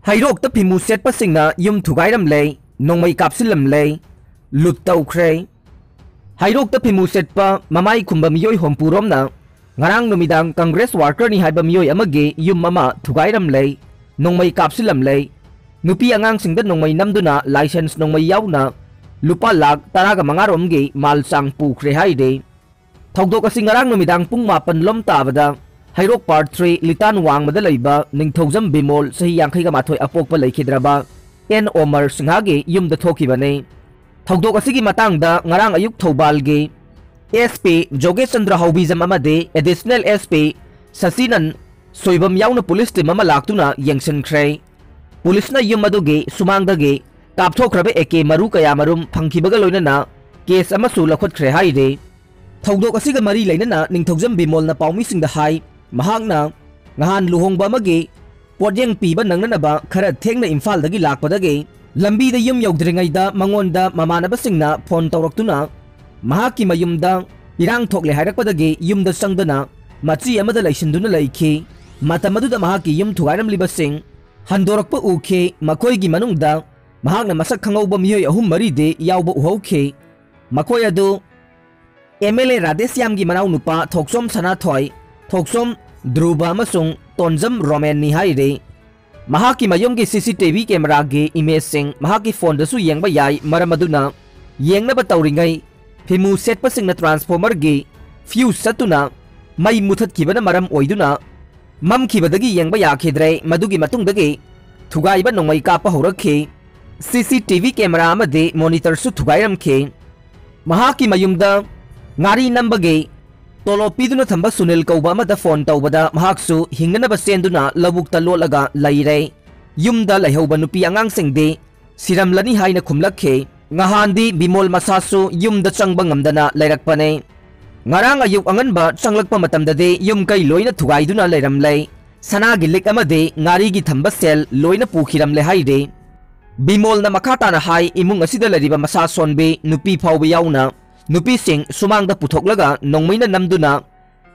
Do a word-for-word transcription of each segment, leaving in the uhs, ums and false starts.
ꯍꯩꯔꯣꯛꯇ ꯐꯤꯃꯨ ꯁꯦꯠꯄꯁꯤꯡꯅ ꯌꯨꯝ ꯊꯨꯒꯥꯏꯔꯝꯂꯦ, ꯅꯣꯡꯃꯩ ꯀꯥꯞꯁꯤꯜꯂꯝꯂꯦ, ꯂꯨꯠ ꯇꯧꯈ꯭ꯔꯦ꯫ ꯍꯩꯔꯣꯛꯇ ꯐꯤꯃꯨ ꯁꯦꯠꯄ ꯃꯃꯥꯏ ꯈꯨꯝꯕ ꯃꯤꯑꯣꯏ ꯍꯨꯝꯐꯨꯔꯣꯝꯅ ꯉꯔꯥꯡ ꯅꯨꯃꯤꯗꯥꯡ ꯀꯪꯒ꯭ꯔꯦꯁ ꯋꯥꯔꯀꯔꯅꯤ ꯍꯥꯏꯕ ꯃꯤꯑꯣꯏ ꯑꯃꯒꯤ ꯌꯨꯝ ꯑꯃ ꯊꯨꯒꯥꯏꯔꯝꯂꯦ, ꯅꯣꯡꯃꯩ ꯀꯥꯞꯁꯤꯜꯂꯝꯂꯦ, ꯅꯨꯄꯤ ꯑꯉꯥꯡꯁꯤꯡꯗ ꯅꯣꯡꯃꯩ ꯅꯝꯗꯨꯅ ꯂꯥꯏꯁꯦꯟꯁ ꯅꯣꯡꯃꯩ ꯌꯥꯎꯅ ꯂꯨꯄꯥ ꯂꯥꯈ ꯇꯔꯥꯒ ꯃꯉꯥ ꯔꯣꯝꯒꯤ ꯃꯥꯜ ꯆꯥꯡ ꯄꯨꯈ꯭ꯔꯦ ꯍꯥꯏꯔꯤ꯫ ꯊꯧꯗꯣꯛ ꯑꯁꯤ ꯉꯔꯥꯡ ꯅꯨꯃꯤꯗꯥꯡ ꯄꯨꯡ ꯃꯥꯄꯟ ꯂꯣꯝ ꯇꯥꯕꯗ ꯍꯩꯔꯣꯛ ꯄꯥꯔꯠ ꯊ꯭ꯔꯤ ꯂꯤꯇꯥꯟ ꯋꯥꯡꯃꯗ ꯂꯩꯕ ꯅꯤꯡꯊꯧꯖꯝ ꯕꯤꯃꯣꯜ, ꯆꯍꯤ ꯌꯥꯡꯈꯩꯒ ꯃꯥꯊꯣꯏ ꯑꯄꯣꯛꯄ ꯂꯩꯈꯤꯗ꯭ꯔꯕ ꯑꯦꯟ ꯑꯣꯃꯔ ꯁꯤꯡꯍꯒꯤ ꯌꯨꯝꯗ ꯊꯣꯛꯈꯤꯕꯅꯤ꯫ ꯊꯧꯗꯣꯛ ꯑꯁꯤꯒꯤ ꯃꯇꯥꯡꯗ ꯉꯔꯥꯡ ꯑꯌꯨꯛ ꯊꯧꯕꯥꯜꯒꯤ ꯑꯦꯁ ꯄꯤ ꯖꯣꯒꯦꯁ ꯆꯟꯗ꯭ꯔ ꯍꯧꯕꯤꯖꯝ ꯑꯃꯗꯤ ꯑꯦꯗꯤꯁꯅꯦꯜ ꯑꯦꯁ ꯄꯤ ꯁꯁꯤꯅꯟ ꯁꯣꯏꯕꯝ ꯌꯥꯎꯅ ꯄꯨꯂꯤꯁ ꯇꯤꯝ ꯑꯃ ꯂꯥꯛꯇꯨꯅ ꯌꯦꯡꯁꯤꯟꯈ꯭ꯔꯦ꯫ ꯄꯨꯂꯤꯁꯅ ꯌꯨꯝ ꯑꯗꯨꯒꯤ ꯁꯨꯃꯥꯡꯗꯒꯤ ꯀꯥꯞꯊꯣꯛꯈ꯭ꯔꯕ ꯑꯦ ꯀꯦ ꯃꯔꯨ ꯀꯌꯥꯃꯔꯨꯝ ꯐꯪꯈꯤꯕꯒ ꯂꯣꯏꯅꯅ ꯀꯦꯁ ꯑꯃꯁꯨ ꯂꯧꯈꯠꯈ꯭ꯔꯦ ꯍꯥꯏꯔꯤ꯫ ꯊꯧꯗꯣꯛ ꯑꯁꯤꯒ ꯃꯔꯤ ꯂꯩꯅꯅ ꯅꯤꯡꯊꯧꯖꯝ ꯕꯤꯃꯣꯜꯅ ꯄꯥꯎꯃꯤꯁꯤꯡꯗ ꯍꯥꯏ, ꯃꯍꯥꯛꯅ ꯉꯍꯥꯟ ꯂꯨꯍꯣꯡꯕ ꯑꯃꯒꯤ ꯄꯣꯠꯌꯦꯡ ꯄꯤꯕ ꯅꯪꯅꯅꯕ ꯈꯔ ꯊꯦꯡꯅ ꯏꯝꯐꯥꯜꯗꯒꯤ ꯂꯥꯛꯄꯗꯒꯤ ꯂꯝꯕꯤꯗ ꯌꯨꯝ ꯌꯧꯗ꯭ꯔꯤꯉꯩꯗ ꯃꯉꯣꯟꯗ ꯃꯃꯥꯟꯅꯕꯁꯤꯡꯅ ꯐꯣꯟ ꯇꯧꯔꯛꯇꯨꯅ ꯃꯍꯥꯛꯀꯤ ꯃꯌꯨꯝꯗ ꯏꯔꯥꯡ ꯊꯣꯛꯂꯦ ꯍꯥꯏꯔꯛꯄꯗꯒꯤ ꯌꯨꯝꯗ ꯆꯪꯗꯅ ꯃꯆꯤ ꯑꯃꯗ ꯂꯩꯁꯤꯟꯗꯨꯅ ꯂꯩꯈꯤ꯫ ꯃꯇꯝ ꯑꯗꯨꯗ ꯃꯍꯥꯛꯀꯤ ꯌꯨꯝ ꯊꯨꯒꯥꯏꯔꯝꯂꯤꯕꯁꯤꯡ ꯍꯟꯗꯣꯔꯛꯄ ꯎꯈꯤ꯫ ꯃꯈꯣꯏꯒꯤ ꯃꯅꯨꯡꯗ ꯃꯍꯥꯛꯅ ꯃꯁꯛ ꯈꯪꯍꯧꯕ ꯃꯤꯑꯣꯏ ꯑꯍꯨꯝ ꯃꯔꯤꯗꯤ ꯌꯥꯎꯕ ꯎꯍꯧꯈꯤ꯫ ꯃꯈꯣꯏ ꯑꯗꯨ ꯑꯦꯝ ꯑꯦꯜ ꯑꯦ ꯔꯥꯙꯦꯁ꯭ꯌꯥꯝꯒꯤ ꯃꯅꯥꯎꯅꯨꯄꯥ ꯊꯣꯛꯆꯣꯝ ꯁꯅꯥꯊꯣꯏ, ꯊꯣꯛꯆꯣꯝ ꯙ꯭ꯔꯨꯕ ꯑꯃꯁꯨꯡ ꯇꯣꯟꯖꯝ ꯔꯣꯃꯦꯟꯅꯤ ꯍꯥꯏꯔꯤ꯫ ꯃꯍꯥꯛꯀꯤ ꯃꯌꯨꯝꯒꯤ ꯁꯤ ꯁꯤ ꯇꯤ ꯚꯤ ꯀꯦꯃꯦꯔꯥꯒꯤ ꯏꯃꯦꯖꯁꯤꯡ ꯃꯍꯥꯛꯀꯤ ꯐꯣꯟꯗꯁꯨ ꯌꯦꯡꯕ ꯌꯥꯏ꯫ ꯃꯔꯝ ꯑꯗꯨꯅ ꯌꯦꯡꯅꯕ ꯇꯧꯔꯤꯉꯩ ꯐꯤꯃꯨ ꯁꯦꯠꯄꯁꯤꯡꯅ ꯇ꯭ꯔꯥꯟꯁꯐꯣꯔꯃꯔꯒꯤ ꯐ꯭ꯌꯨꯁ ꯆꯠꯇꯨꯅ ꯃꯩ ꯃꯨꯊꯠꯈꯤꯕꯅ ꯃꯔꯝ ꯑꯣꯏꯗꯨꯅ ꯃꯝꯈꯤꯕꯗꯒꯤ ꯌꯦꯡꯕ ꯌꯥꯈꯤꯗ꯭ꯔꯦ꯫ ꯃꯗꯨꯒꯤ ꯃꯇꯨꯡꯗꯒꯤ ꯊꯨꯒꯥꯏꯕ ꯅꯣꯡꯃꯩ ꯀꯥꯞꯄ ꯍꯧꯔꯛꯈꯤ꯫ ꯁꯤ ꯁꯤ ꯇꯤ ꯚꯤ ꯀꯦꯃꯦꯔꯥ ꯑꯃꯗꯤ ꯃꯣꯅꯤꯇꯔꯁꯨ ꯊꯨꯒꯥꯏꯔꯝꯈꯤ꯫ ꯃꯍꯥꯛꯀꯤ ꯃꯌꯨꯝꯗ ꯉꯥꯔꯤ ꯅꯝꯕꯒꯤ ꯇꯣꯂꯣꯞ ꯄꯤꯗꯨꯅ ꯊꯝꯕ ꯁꯨꯅꯤꯜ ꯀꯧꯕ ꯑꯃꯗ ꯐꯣꯟ ꯇꯧꯕꯗ ꯃꯍꯥꯛꯁꯨ ꯍꯤꯡꯅꯅꯕ ꯆꯦꯟꯗꯨꯅ ꯂꯧꯕꯨꯛꯇ ꯂꯣꯠꯂꯒ ꯂꯩꯔꯦ꯫ ꯌꯨꯝꯗ ꯂꯩꯍꯧꯕ ꯅꯨꯄꯤ ꯑꯉꯥꯡꯁꯤꯡꯗꯤ ꯁꯤꯔꯝꯂꯅꯤ ꯍꯥꯏꯅ ꯈꯨꯝꯂꯛꯈꯤ꯫ ꯉꯍꯥꯟꯗꯤ ꯕꯤꯃꯣꯜ ꯃꯁꯥꯁꯨ ꯌꯨꯝꯗ ꯆꯪꯕ ꯉꯝꯗꯅ ꯂꯩꯔꯛꯄꯅꯦ꯫ ꯉꯔꯥꯡ ꯑꯌꯨꯛ ꯑꯉꯟꯕ ꯆꯪꯂꯛꯄ ꯃꯇꯝꯗꯗꯤ ꯌꯨꯝ ꯀꯩ ꯂꯣꯏꯅ ꯊꯨꯒꯥꯏꯗꯨꯅ ꯂꯩꯔꯝꯂꯦ꯫ ꯁꯅꯥꯒꯤ ꯂꯤꯛ ꯑꯃꯗꯤ ꯉꯥꯔꯤꯒꯤ ꯊꯝꯕ ꯁꯦꯜ ꯂꯣꯏꯅ ꯄꯨꯈꯤꯔꯝꯂꯦ ꯍꯥꯏꯔꯤ꯫ ꯕꯤꯃꯣꯜꯅ ꯃꯈꯥ ꯇꯥꯅ ꯍꯥꯏ, ꯏꯃꯨꯡ ꯑꯁꯤꯗ ꯂꯩꯔꯤꯕ ꯃꯁꯥ ꯁꯣꯟꯕꯤ ꯅꯨꯄꯤ ꯐꯥꯎꯕ ꯌꯥꯎꯅ ꯅꯨꯄꯤꯁꯤꯡ ꯁꯨꯃꯥꯡꯗ ꯄꯨꯊꯣꯛꯂꯒ ꯅꯣꯡꯃꯩꯅ ꯅꯝꯗꯨꯅ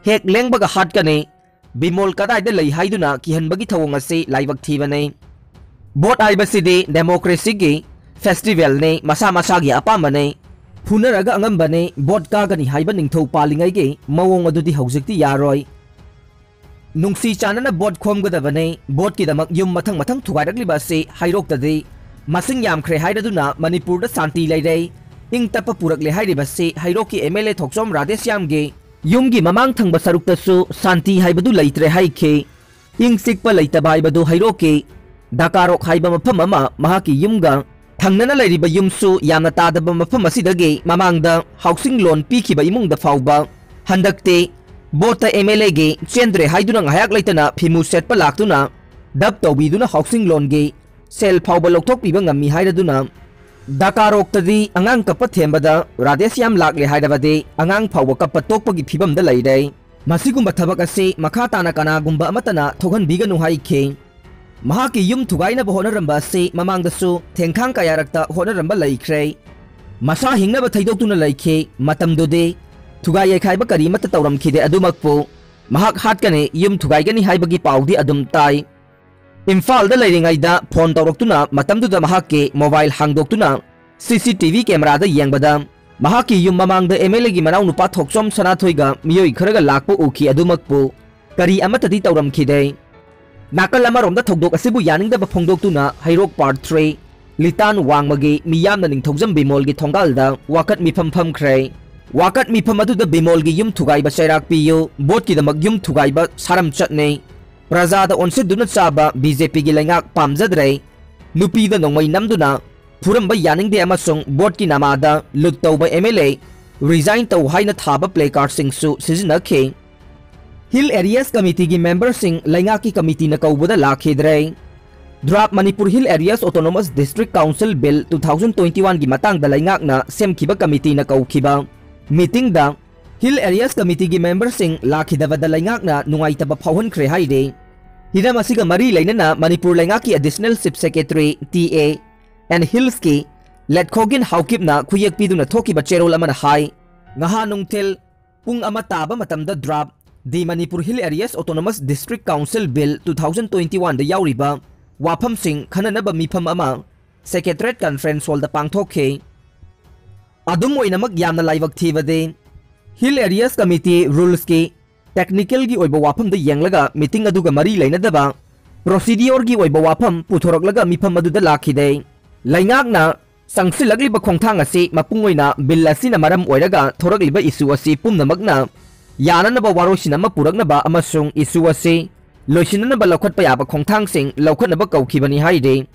ꯍꯦꯛ ꯂꯦꯡꯕꯒ ꯍꯥꯠꯀꯅꯤ꯫ ꯕꯤꯃꯣꯜ ꯀꯗꯥꯏꯗ ꯂꯩ ꯍꯥꯏꯗꯨꯅ ꯀꯤꯍꯟꯕꯒꯤ ꯊꯧꯑꯣꯡ ꯑꯁꯤ ꯂꯥꯏꯕꯛ ꯊꯤꯕꯅꯤ꯫ ꯚꯣꯠ ꯍꯥꯏꯕꯁꯤꯗꯤ ꯗꯦꯃꯣꯀ꯭ꯔꯦꯁꯤꯒꯤ ꯐꯦꯁꯇꯤꯚꯦꯜꯅꯤ, ꯃꯁꯥ ꯃꯁꯥꯒꯤ ꯑꯄꯥꯝꯕꯅꯤ꯫ ꯐꯨꯅꯔꯒ ꯑꯉꯝꯕꯅꯤ, ꯚꯣꯠ ꯀꯥꯒꯅꯤ ꯍꯥꯏꯕ ꯅꯤꯡꯊꯧ ꯄꯥꯜꯂꯤꯉꯩꯒꯤ ꯃꯑꯣꯡ ꯑꯗꯨꯗꯤ ꯍꯧꯖꯤꯛꯇꯤ ꯌꯥꯔꯣꯏ꯫ ꯅꯨꯡꯁꯤ ꯆꯥꯟꯅꯅ ꯚꯣꯠ ꯈꯣꯝꯒꯗꯕꯅꯤ꯫ ꯚꯣꯠꯀꯤꯗꯃꯛ ꯌꯨꯝ ꯃꯊꯪ ꯃꯊꯪ ꯊꯨꯒꯥꯏꯔꯛꯂꯤꯕ ꯑꯁꯤ ꯍꯩꯔꯣꯛꯇꯗꯤ ꯃꯁꯤꯡ ꯌꯥꯝꯈ꯭ꯔꯦ ꯍꯥꯏꯔꯗꯨꯅ ꯃꯅꯤꯄꯨꯔꯗ ꯁꯥꯟꯇꯤ ꯂꯩꯔꯦ, ꯏꯪ ꯇꯞꯄ ꯄꯨꯔꯛꯂꯦ ꯍꯥꯏꯔꯤꯕꯁꯤ ꯍꯩꯔꯣꯛꯀꯤ ꯑꯦꯝ ꯑꯦꯜ ꯑꯦ ꯊꯣꯛꯆꯣꯝ ꯔꯥꯙꯦꯁ꯭ꯌꯥꯝꯒꯤ ꯌꯨꯝꯒꯤ ꯃꯃꯥꯡ ꯊꯪꯕ ꯁꯔꯨꯛꯇꯁꯨ ꯁꯥꯟꯇꯤ ꯍꯥꯏꯕꯗꯨ ꯂꯩꯇ꯭ꯔꯦ ꯍꯥꯏꯈꯤ꯫ ꯏꯪ ꯆꯤꯛꯄ ꯂꯩꯇꯕ ꯍꯥꯏꯕꯗꯨ ꯍꯩꯔꯣꯛꯀꯤ ꯗꯀꯥꯔꯣꯛ ꯍꯥꯏꯕ ꯃꯐꯝ ꯑꯃ ꯃꯍꯥꯛꯀꯤ ꯌꯨꯝꯒ ꯊꯪꯅꯅ ꯂꯩꯔꯤꯕ ꯌꯨꯝꯁꯨ ꯌꯥꯝꯅ ꯇꯥꯗꯕ ꯃꯐꯝ ꯑꯁꯤꯗꯒꯤ ꯃꯃꯥꯡꯗ ꯍꯥꯎꯁꯤꯡ ꯂꯣꯟ ꯄꯤꯈꯤꯕ ꯏꯃꯨꯡꯗ ꯐꯥꯎꯕ ꯍꯟꯗꯛꯇꯤ ꯚꯣꯠꯇ ꯑꯦꯝ ꯑꯦꯜ ꯑꯦꯒꯤ ꯆꯦꯟꯗ꯭ꯔꯦ ꯍꯥꯏꯗꯨꯅ ꯉꯥꯏꯍꯥꯛ ꯂꯩꯇꯅ ꯐꯤꯃꯨ ꯁꯦꯠꯄ ꯂꯥꯛꯇꯨꯅ ꯗꯞ ꯇꯧꯕꯤꯗꯨꯅ ꯍꯥꯎꯁꯤꯡ ꯂꯣꯟꯒꯤ ꯁꯦꯜ ꯐꯥꯎꯕ ꯂꯧꯊꯣꯛꯄꯤꯕ ꯉꯝꯃꯤ ꯍꯥꯏꯔꯗꯨꯅ ꯗꯀꯥꯔꯣꯛꯇꯗꯤ ꯑꯉꯥꯡ ꯀꯞꯄ ꯊꯦꯝꯕꯗ ꯔꯥꯙꯦꯁ꯭ꯌꯥꯝ ꯂꯥꯛꯂꯦ ꯍꯥꯏꯔꯕꯗꯤ ꯑꯉꯥꯡ ꯐꯥꯎꯕ ꯀꯞꯄ ꯇꯣꯛꯄꯒꯤ ꯐꯤꯕꯝꯗ ꯂꯩꯔꯦ꯫ ꯃꯁꯤꯒꯨꯝꯕ ꯊꯕꯛ ꯑꯁꯤ ꯃꯈꯥ ꯇꯥꯅ ꯀꯅꯥꯒꯨꯝꯕ ꯑꯃꯠꯇꯅ ꯊꯣꯛꯍꯟꯕꯤꯒꯅꯨ ꯍꯥꯏꯈꯤ꯫ ꯃꯍꯥꯛꯀꯤ ꯌꯨꯝ ꯊꯨꯒꯥꯏꯅꯕ ꯍꯣꯠꯅꯔꯝꯕ ꯑꯁꯤ ꯃꯃꯥꯡꯗꯁꯨ ꯊꯦꯡꯈꯥꯡ ꯀꯌꯥꯔꯛꯇ ꯍꯣꯠꯅꯔꯝꯕ ꯂꯩꯈ꯭ꯔꯦ꯫ ꯃꯁꯥ ꯍꯤꯡꯅꯕ ꯊꯩꯗꯣꯛꯇꯨꯅ ꯂꯩꯈꯤ꯫ ꯃꯇꯝꯗꯨꯗꯤ ꯊꯨꯒꯥꯏ ꯌꯩꯈꯥꯏꯕ ꯀꯔꯤꯃꯠꯇ ꯇꯧꯔꯝꯈꯤꯗꯦ꯫ ꯑꯗꯨꯃꯛꯄꯨ ꯃꯍꯥꯛ ꯍꯥꯠꯀꯅꯤ, ꯌꯨꯝ ꯊꯨꯒꯥꯏꯒꯅꯤ ꯍꯥꯏꯕꯒꯤ ꯄꯥꯎꯗꯤ ꯑꯗꯨꯝ ꯇꯥꯏ꯫ ꯏꯝꯐꯥꯜꯗ ꯂꯩꯔꯤꯉꯩꯗ ꯐꯣꯟ ꯇꯧꯔꯛꯇꯨꯅ ꯃꯇꯝꯗꯨꯗ ꯃꯍꯥꯛꯀꯤ ꯃꯣꯕꯥꯏꯜ ꯍꯥꯡꯗꯣꯛꯇꯨꯅ ꯁꯤ ꯁꯤ ꯇꯤ ꯚꯤ ꯀꯦꯃꯦꯔꯥꯗ ꯌꯦꯡꯕꯗ ꯃꯍꯥꯛꯀꯤ ꯌꯨꯝ ꯃꯃꯥꯡꯗ ꯑꯦꯝ ꯑꯦꯜ ꯑꯦꯒꯤ ꯃꯅꯥꯎꯅꯨꯄꯥ ꯊꯣꯛꯆꯣꯝ ꯁꯅꯥꯊꯣꯏꯒ ꯃꯤꯑꯣꯏ ꯈꯔꯒ ꯂꯥꯛꯄ ꯎꯈꯤ꯫ ꯑꯗꯨꯃꯛꯄꯨ ꯀꯔꯤ ꯑꯃꯠꯇꯗꯤ ꯇꯧꯔꯝꯈꯤꯗꯦ꯫ ꯅꯥꯀꯜ ꯑꯃꯔꯣꯝꯗ ꯊꯧꯗꯣꯛ ꯑꯁꯤꯕꯨ ꯌꯥꯅꯤꯡꯗꯕ ꯐꯣꯡꯗꯣꯛꯇꯨꯅ ꯍꯩꯔꯣꯛ ꯄꯥꯔꯠ ꯊ꯭ꯔꯤ ꯂꯤꯇꯥꯟ ꯋꯥꯡꯃꯒꯤ ꯃꯤꯌꯥꯝꯅ ꯅꯤꯡꯊꯧꯖꯝ ꯕꯤꯃꯣꯜꯒꯤ ꯊꯣꯡꯒꯥꯜꯗ ꯋꯥꯀꯠ ꯃꯤꯐꯝ ꯐꯝꯈ꯭ꯔꯦ꯫ ꯋꯥꯀꯠ ꯃꯤꯐꯝ ꯑꯗꯨꯗ ꯕꯤꯃꯣꯜꯒꯤ ꯌꯨꯝ ꯊꯨꯒꯥꯏꯕ ꯆꯩꯔꯥꯛ ꯄꯤꯌꯨ, ꯚꯣꯠꯀꯤꯗꯃꯛ ꯌꯨꯝ ꯊꯨꯒꯥꯏꯕ ꯁꯥꯔꯝ ꯆꯠꯅꯩ, ꯄ꯭ꯔꯖꯥꯗ ꯑꯣꯟꯁꯤꯟꯗꯨꯅ ꯆꯥꯕ ꯕꯤ ꯖꯦ ꯄꯤꯒꯤ ꯂꯩꯉꯥꯛ ꯄꯥꯝꯖꯗ꯭ꯔꯦ, ꯅꯨꯄꯤꯗ ꯅꯣꯡꯃꯩ ꯅꯝꯗꯨꯅ ꯐꯨꯔꯝꯕ ꯌꯥꯅꯤꯡꯗꯦ ꯑꯃꯁꯨꯡ ꯚꯣꯠꯀꯤ ꯅꯃꯥꯗ ꯂꯨꯠ ꯇꯧꯕ ꯑꯦꯝ ꯑꯦꯜ ꯑꯦ ꯔꯤꯖꯥꯏꯟ ꯇꯧ ꯍꯥꯏꯅ ꯊꯥꯕ ꯄ꯭ꯂꯦ ꯀꯥꯔꯗꯁꯤꯡꯁꯨ ꯁꯤꯖꯤꯟꯅꯈꯤ꯫ ꯍꯤꯜ ꯑꯦꯔꯤꯌꯥꯁ ꯀꯃꯤꯇꯤꯒꯤ ꯃꯦꯝꯕꯔꯁꯤꯡ ꯂꯩꯉꯥꯛꯀꯤ ꯀꯃꯤꯇꯤꯅ ꯀꯧꯕꯗ ꯂꯥꯛꯈꯤꯗ꯭ꯔꯦ꯫ Draft Manipur hill areas autonomous district council bill two thousand twenty ꯋꯥꯟꯒꯤ ꯃꯇꯥꯡꯗ ꯂꯩꯉꯥꯛꯅ ꯁꯦꯝꯈꯤꯕ ꯀꯃꯤꯇꯤꯅ ꯀꯧꯈꯤꯕ ꯃꯤꯇꯤꯡꯗ ꯍꯤꯜ ꯑꯦꯔꯤꯌꯥꯁ ꯀꯃꯤꯇꯤꯒꯤ ꯃꯦꯝꯕꯔꯁꯤꯡ ꯂꯥꯛꯈꯤꯗꯕꯗ ꯂꯩꯉꯥꯛꯅ ꯅꯨꯡꯉꯥꯏꯇꯕ ꯐꯥꯎꯍꯟꯈ꯭ꯔꯦ ꯍꯥꯏꯔꯤ꯫ ꯍꯤꯔꯝ ꯑꯁꯤꯒ ꯃꯔꯤ ꯂꯩꯅꯅ ꯃꯅꯤꯄꯨꯔ ꯂꯩꯉꯥꯛꯀꯤ additional chief secretary, T A, and ꯍꯤꯜꯁꯀꯤ ꯂꯦꯠꯈꯣꯒꯤꯟ ꯍꯥꯎꯀꯤꯞꯅ ꯈꯨꯌꯦꯛ ꯄꯤꯗꯨꯅ ꯊꯣꯛꯈꯤꯕ ꯆꯦꯔꯣꯜ ꯑꯃꯅ ꯍꯥꯏ, ꯉꯍꯥ ꯅꯨꯡꯊꯤꯜ ꯄꯨꯡ ꯑꯃ ꯇꯥꯕ ꯃꯇꯝꯗ draft the Manipur hill areas autonomous district council bill two thousand twenty ꯋꯥꯟꯗ ꯌꯥꯎꯔꯤꯕ ꯋꯥꯐꯝꯁꯤꯡ ꯈꯟꯅꯅꯕ ꯃꯤꯐꯝ ꯑꯃ Secretariat Conference Hallꯗ ꯄꯥꯡꯊꯣꯛꯈꯤ꯫ ꯑꯗꯨꯝ ꯑꯣꯏꯅꯃꯛ, ꯌꯥꯝꯅ ꯂꯥꯏꯕꯛ ꯊꯤꯕꯗꯤ, Hill Areas Committee Rulesꯀꯤ technicalꯒꯤ ꯑꯣꯏꯕ ꯋꯥꯐꯝꯗ ꯌꯦꯡꯂꯒ meeting ꯑꯗꯨꯒ ꯃꯔꯤ ꯂꯩꯅꯗꯕ procedureꯒꯤ ꯑꯣꯏꯕ ꯋꯥꯐꯝ ꯄꯨꯊꯣꯔꯛꯂꯒ ꯃꯤꯐꯝ ꯑꯗꯨꯗ ꯂꯥꯛꯈꯤꯗꯦ꯫ ꯂꯩꯉꯥꯛꯅ ꯆꯪꯁꯤꯜꯂꯛꯂꯤꯕ ꯈꯣꯡꯊꯥꯡ ꯑꯁꯤ ꯃꯄꯨꯡ ꯑꯣꯏꯅ bill ꯑꯁꯤꯅ ꯃꯔꯝ ꯑꯣꯏꯔꯒ ꯊꯣꯔꯛꯂꯤꯕ issue ꯑꯁꯤ ꯄꯨꯝꯅꯃꯛꯅ ꯌꯥꯅꯅꯕ ꯋꯥꯔꯣꯏꯁꯤꯟ ꯑꯃ ꯄꯨꯔꯛꯅꯕ ꯑꯃꯁꯨꯡ issue ꯑꯁꯤ ꯂꯣꯏꯁꯤꯟꯅꯅꯕ ꯂꯧꯈꯠꯄ ꯌꯥꯕ ꯈꯣꯡꯊꯥꯡꯁꯤꯡ ꯂꯧꯈꯠꯅꯕ ꯀꯧꯈꯤꯕꯅꯤ ꯍꯥꯏꯔꯤ꯫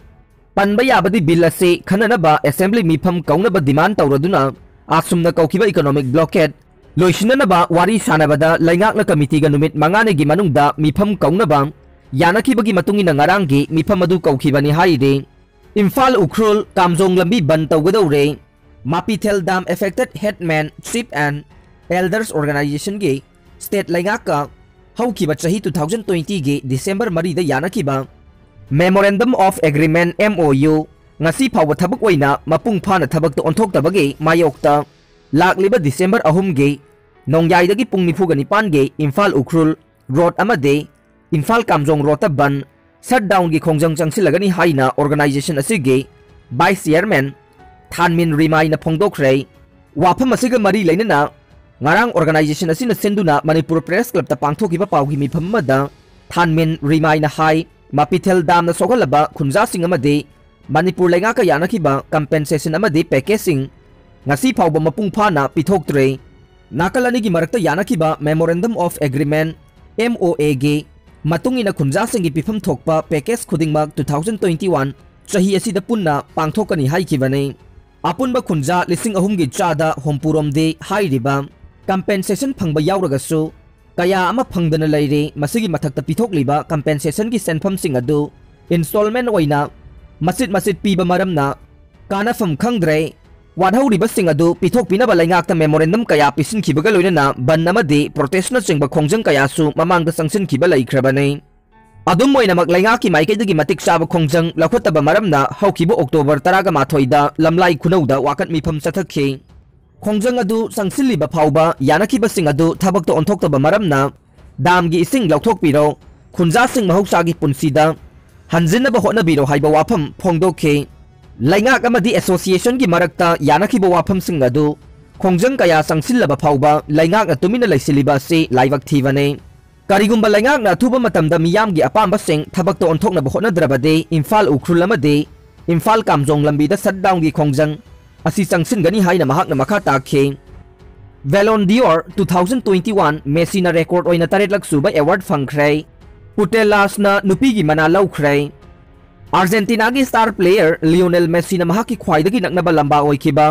ꯄꯟꯕ ꯌꯥꯕꯗꯤ, bill ꯑꯁꯤ ꯈꯟꯅꯅꯕ assembly ꯃꯤꯐꯝ ꯀꯧꯅꯕ demand ꯇꯧꯔꯗꯨꯅ ꯑꯁꯨꯝꯅ ꯀꯧꯈꯤꯕ economic blockade ꯂꯣꯏꯁꯤꯟꯅꯅꯕ ꯋꯥꯔꯤ ꯁꯥꯅꯕꯗ ꯂꯩꯉꯥꯛꯅ committeeꯒ ꯅꯨꯃꯤꯠ ꯃꯉꯥꯅꯤꯒꯤ ꯃꯅꯨꯡꯗ ꯃꯤꯐꯝ ꯀꯧꯅꯕ ꯌꯥꯅꯈꯤꯕꯒꯤ ꯃꯇꯨꯡ ꯏꯟꯅ ꯉꯔꯥꯡꯒꯤ ꯃꯤꯐꯝ ꯑꯗꯨ ꯀꯧꯈꯤꯕꯅꯤ ꯍꯥꯏꯔꯤ꯫ ꯏꯝꯐꯥꯜ ꯎꯈ꯭ꯔꯨꯜ ꯀꯥꯝꯖꯣꯡ ꯂꯝꯕꯤ ꯕꯟ ꯇꯧꯒꯗꯧꯔꯦ꯫ ꯃꯥꯄꯤꯊꯦꯜ dam affected headman, chief and elders organizationꯒꯤ state ꯂꯩꯉꯥꯛꯀ ꯍꯧꯈꯤꯕ ꯆꯍꯤ two thousand twentyꯒꯤ December ꯃꯔꯤꯗ ꯌꯥꯅꯈꯤꯕ Memorandum of Agreement, MOU, ꯉꯁꯤ ꯐꯥꯎꯕ ꯊꯕꯛ ꯑꯣꯏꯅ ꯃꯄꯨꯡ ꯐꯥꯅ ꯊꯕꯛꯇ ꯑꯣꯟꯊꯣꯛꯇꯕꯒꯤ ꯃꯥꯌꯣꯛꯇ ꯂꯥꯛꯂꯤꯕ December ꯑꯍꯨꯝꯒꯤ ꯅꯣꯡꯌꯥꯏꯗꯒꯤ ꯄꯨꯡ ꯅꯤꯐꯨꯒ ꯅꯤꯄꯥꯟꯒꯤ ꯏꯝꯐꯥꯜ ꯎꯈ꯭ꯔꯨꯜ road ꯑꯃꯗꯤ ꯏꯝꯐꯥꯜ ꯀꯥꯝꯖꯣꯡ roadꯇ ꯕꯟ, shutdownꯒꯤ ꯈꯣꯡꯖꯪ ꯆꯪꯁꯤꯜꯂꯒꯅꯤ ꯍꯥꯏꯅ organization ꯑꯁꯤꯒꯤ vice chairman ꯊꯥꯟꯃꯤꯟ ꯔꯤꯃꯥꯏꯅ ꯐꯣꯡꯗꯣꯛꯈ꯭ꯔꯦ꯫ ꯋꯥꯐꯝ ꯑꯁꯤꯒ ꯃꯔꯤ ꯂꯩꯅꯅ ꯉꯔꯥꯡ organization ꯑꯁꯤꯅ ꯁꯤꯟꯗꯨꯅ ꯃꯅꯤꯄꯨꯔ Press Clubꯇ ꯄꯥꯡꯊꯣꯛꯈꯤꯕ ꯄꯥꯎꯒꯤ ꯃꯤꯐꯝ ꯑꯃꯗ ꯊꯥꯟꯃꯤꯟ ꯔꯤꯃꯥꯏꯅ ꯍꯥꯏ, ꯃꯥꯄꯤꯊꯦꯜ damꯅ ꯁꯣꯛꯍꯜꯂꯕ ꯈꯨꯟꯖꯥꯁꯤꯡ ꯑꯃꯗꯤ ꯃꯅꯤꯄꯨꯔ ꯂꯩꯉꯥꯛꯀ ꯌꯥꯅꯈꯤꯕ compensation ꯑꯃꯗꯤ packageꯁꯤꯡ ꯉꯁꯤ ꯐꯥꯎꯕ ꯃꯄꯨꯡ ꯐꯥꯅ ꯄꯤꯊꯣꯛꯇ꯭ꯔꯦ꯫ ꯅꯥꯀꯜ ꯑꯅꯤꯒꯤ ꯃꯔꯛꯇ ꯌꯥꯅꯈꯤꯕ Memorandum of Agreement, MOAꯒꯤ ꯃꯇꯨꯡ ꯏꯟꯅ ꯈꯨꯟꯖꯥꯁꯤꯡꯒꯤ ꯄꯤꯐꯝ ꯊꯣꯛꯄ package ꯈꯨꯗꯤꯡꯃꯛ two thousand twenty one ꯆꯍꯤ ꯑꯁꯤꯗ ꯄꯨꯟꯅ ꯄꯥꯡꯊꯣꯛꯀꯅꯤ ꯍꯥꯏꯈꯤꯕꯅꯤ꯫ ꯑꯄꯨꯟꯕ ꯈꯨꯟꯖꯥ ꯂꯤꯁꯤꯡ ꯑꯍꯨꯝꯒꯤ ꯆꯥꯗ ꯍꯨꯝꯐꯨꯔꯣꯝꯗꯤ ꯍꯥꯏꯔꯤꯕ compensation ꯐꯪꯕ ꯌꯥꯎꯔꯒꯁꯨ, ꯀꯌꯥ ꯑꯃ ꯐꯪꯗꯅ ꯂꯩꯔꯤ꯫ ꯃꯁꯤꯒꯤ ꯃꯊꯛꯇ ꯄꯤꯊꯣꯛꯂꯤꯕ compensationꯒꯤ ꯁꯦꯟꯐꯝꯁꯤꯡ ꯑꯗꯨ installment ꯑꯣꯏꯅ ꯃꯆꯤꯠ ꯃꯆꯤꯠ ꯄꯤꯕ ꯃꯔꯝꯅ ꯀꯥꯟꯅꯐꯝ ꯈꯪꯗ꯭ꯔꯦ꯫ ꯋꯥꯠꯍꯧꯔꯤꯕꯁꯤꯡ ꯑꯗꯨ ꯄꯤꯊꯣꯛꯄꯤꯅꯕ ꯂꯩꯉꯥꯛꯇ memorandum ꯀꯌꯥ ꯄꯤꯁꯤꯟꯈꯤꯕꯒ ꯂꯣꯏꯅꯅ ꯕꯟ ꯑꯃꯗꯤ protestꯅꯆꯤꯡꯕ ꯈꯣꯡꯖꯪ ꯀꯌꯥꯁꯨ ꯃꯃꯥꯡꯗ ꯆꯪꯁꯤꯟꯈꯤꯕ ꯂꯩꯈ꯭ꯔꯕꯅꯤ꯫ ꯑꯗꯨꯝ ꯑꯣꯏꯅꯃꯛ, ꯂꯩꯉꯥꯛꯀꯤ ꯃꯥꯏꯀꯩꯗꯒꯤ ꯃꯇꯤꯛ ꯆꯥꯕ ꯈꯣꯡꯖꯪ ꯂꯧꯈꯠꯇꯕ ꯃꯔꯝꯅ ꯍꯧꯈꯤꯕ October ꯇꯔꯥꯃꯥꯊꯣꯏꯗ ꯂꯝꯂꯥꯏ ꯈꯨꯅꯧꯗ ꯋꯥꯀꯠ ꯃꯤꯐꯝ ꯆꯠꯊꯈꯤ꯫ ꯈꯣꯡꯖꯪ ꯑꯗꯨ ꯆꯪꯁꯤꯜꯂꯤꯕ ꯐꯥꯎꯕ ꯌꯥꯅꯈꯤꯕꯁꯤꯡ ꯑꯗꯨ ꯊꯕꯛꯇ ꯑꯣꯟꯊꯣꯛꯇꯕ ꯃꯔꯝꯅ damꯒꯤ ꯏꯁꯤꯡ ꯂꯧꯊꯣꯛꯄꯤꯔꯣ, ꯈꯨꯟꯖꯥꯁꯤꯡ ꯃꯍꯧꯁꯥꯒꯤ ꯄꯨꯟꯁꯤꯗ ꯍꯟꯖꯤꯟꯅꯕ ꯍꯣꯠꯅꯕꯤꯔꯣ ꯍꯥꯏꯕ ꯋꯥꯐꯝ ꯐꯣꯡꯗꯣꯛꯈꯤ꯫ ꯂꯩꯉꯥꯛ ꯑꯃꯗꯤ ꯑꯦꯁꯣꯁꯤꯌꯦꯁꯟꯒꯤ ꯃꯔꯛꯇ ꯌꯥꯅꯈꯤꯕ ꯋꯥꯐꯝꯁꯤꯡ ꯑꯗꯨ ꯈꯣꯡꯖꯪ ꯀꯌꯥ ꯆꯪꯁꯤꯜꯂꯕ ꯐꯥꯎꯕ ꯂꯩꯉꯥꯛꯅ ꯇꯨꯃꯤꯟꯅ ꯂꯩꯁꯤꯜꯂꯤꯕ ꯑꯁꯤ ꯂꯥꯏꯕꯛ ꯊꯤꯕꯅꯤ꯫ ꯀꯔꯤꯒꯨꯝꯕ ꯂꯩꯉꯥꯛꯅ ꯑꯊꯨꯕ ꯃꯇꯝꯗ ꯃꯤꯌꯥꯝꯒꯤ ꯑꯄꯥꯝꯕꯁꯤꯡ ꯊꯕꯛꯇ ꯑꯣꯟꯊꯣꯛꯅꯕ ꯍꯣꯠꯅꯗ꯭ꯔꯕꯗꯤ ꯏꯝꯐꯥꯜ ꯎꯈ꯭ꯔꯨꯜ ꯑꯃꯗꯤ ꯏꯝꯐꯥꯜ ꯀꯥꯝꯖꯣꯡ ꯂꯝꯕꯤꯗ ꯁꯠꯗꯥꯎꯟꯒꯤ ꯈꯣꯡꯖꯪ ꯑꯁꯤ ꯆꯪꯁꯤꯟꯒꯅꯤ ꯍꯥꯏꯅ ꯃꯍꯥꯛꯅ ꯃꯈꯥ ꯇꯥꯈꯤ꯫ ꯕꯦꯂꯣꯟ Dior two thousand twenty one, ꯃꯦꯁꯤꯅ ꯔꯦꯀꯣꯔꯗ ꯑꯣꯏꯅ ꯇꯔꯦꯠꯂꯛ ꯁꯨꯕ ꯑꯦꯋꯥꯔꯗ ꯐꯪꯈ꯭ꯔꯦ꯫ ꯄꯨꯇꯦꯂꯥꯁꯅ ꯅꯨꯄꯤꯒꯤ ꯃꯅꯥ ꯂꯧꯈ꯭ꯔꯦ꯫ ꯑꯥꯔꯖꯦꯟꯇꯤꯅꯥꯒꯤ ꯁ꯭ꯇꯥꯔ ꯄ꯭ꯂꯦꯌꯔ ꯂꯤꯑꯣꯅꯦꯜ ꯃꯦꯁꯤꯅ ꯃꯍꯥꯛꯀꯤ ꯈ꯭ꯋꯥꯏꯗꯒꯤ ꯅꯛꯅꯕ ꯂꯝꯕꯥ ꯑꯣꯏꯈꯤꯕ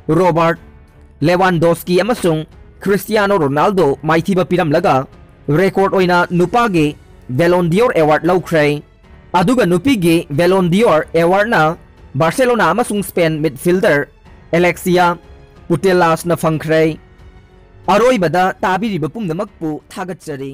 ꯔꯣꯕꯥꯔꯠ ꯂꯦꯋꯥꯟꯗꯣꯁꯀꯤ ꯑꯃꯁꯨꯡ ꯈ꯭ꯔꯤꯁꯇꯤꯌꯥꯅꯣ ꯔꯣꯅꯥꯜꯗꯣ ꯃꯥꯏꯊꯤꯕ ꯄꯤꯔꯝꯂꯒ ꯔꯦꯀꯣꯔꯗ ꯑꯣꯏꯅ ꯅꯨꯄꯥꯒꯤ ꯕꯦꯂꯣꯟ ꯗꯤꯑꯣꯔ ꯑꯦꯋꯥꯔꯗ ꯂꯧꯈ꯭ꯔꯦ꯫ ꯑꯗꯨꯒ ꯅꯨꯄꯤꯒꯤ ꯕꯦꯂꯣꯟ ꯗꯤꯑꯣꯔ ꯑꯦꯋꯥꯔꯗꯅ ꯕꯥꯔꯁꯦꯂꯣꯅꯥ ꯑꯃꯁꯨꯡ ꯁ꯭ꯄꯦꯟ ꯃꯤꯗꯐꯤꯜꯗꯔ ꯑꯦꯂꯦꯛꯁꯤꯌꯥ ꯄꯨꯇꯦꯂꯥꯁꯅ ꯐꯪꯈ꯭ꯔꯦ꯫ ꯑꯔꯣꯏꯕꯗ ꯇꯥꯕꯤꯔꯤꯕ ꯄꯨꯝꯅꯃꯛꯄꯨ ꯊꯥꯒꯠꯆꯔꯤ꯫